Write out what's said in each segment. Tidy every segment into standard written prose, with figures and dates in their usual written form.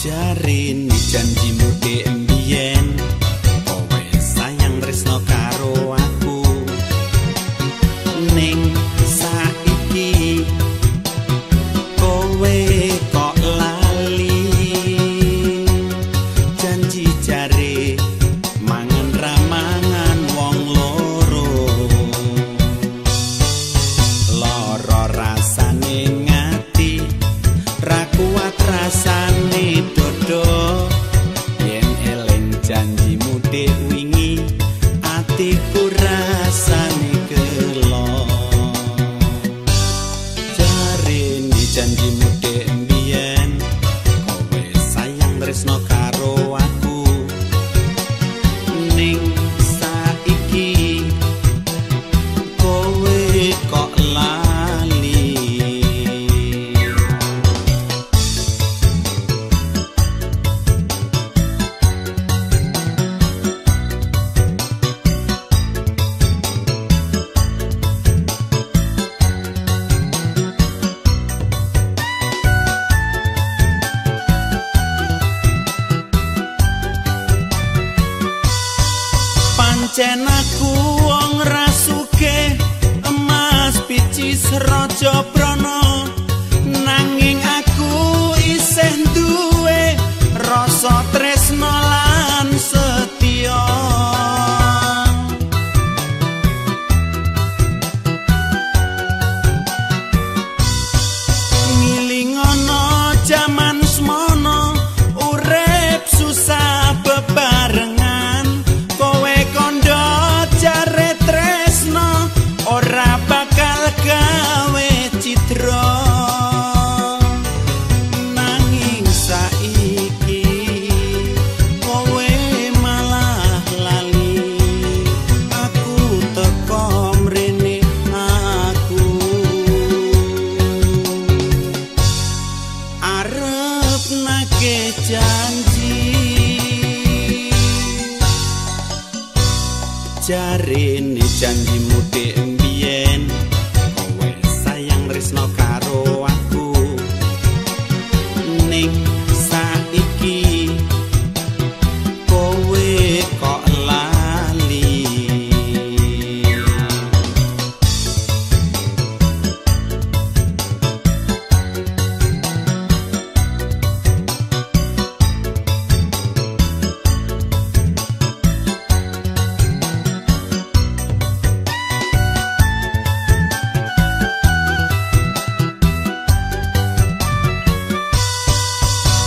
Jarene janjimu dek mbiyen, kowe sayang tresno karo aku. Ning saiki kowe kok lali. Janji jare mangan ra mangan wong loro. Loro rasane ngati, ra kuat rasane dodo. Yen eling janjimu dek wingi, atiku rasane gelo. Jarene janjimu dek mbiyen, kowe sayang tresno karo aku. Ning saiki kowe kok lali. Pancen aku wong ra sugih, emas picis raja prana, nanging aku isih duwe rasa tresna lan setya. Ngilingono jaman semono, urip susah bebarengan. Kowe kandha jare tresno ora bakal gawe cidra. Nanging saiki kowe malah lali. Aku teko mrene, aku arep nagih janji. Jarene janjimu dek mbiyen, kowe sayang tresno karo aku. Ning saiki kowe kok lali.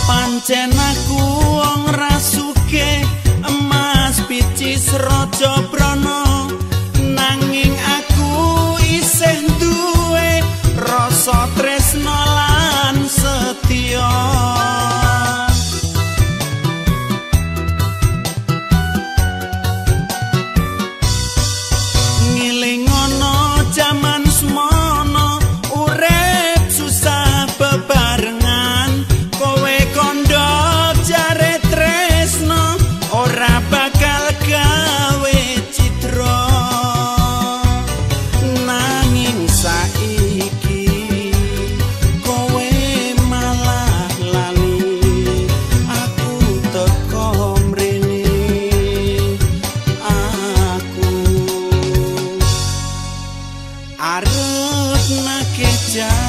Pancen aku wong ra sugih, emas picis raja prana, nanging aku isih duwe rasa tresna lan setya. Ngilingono jaman semono, urip susah bebarengan. Kowe kandha jare tresno ora bakal gawe cidra. Nanging saiki kowe malah lali. Aku teko mrene, aku arep nagih janji.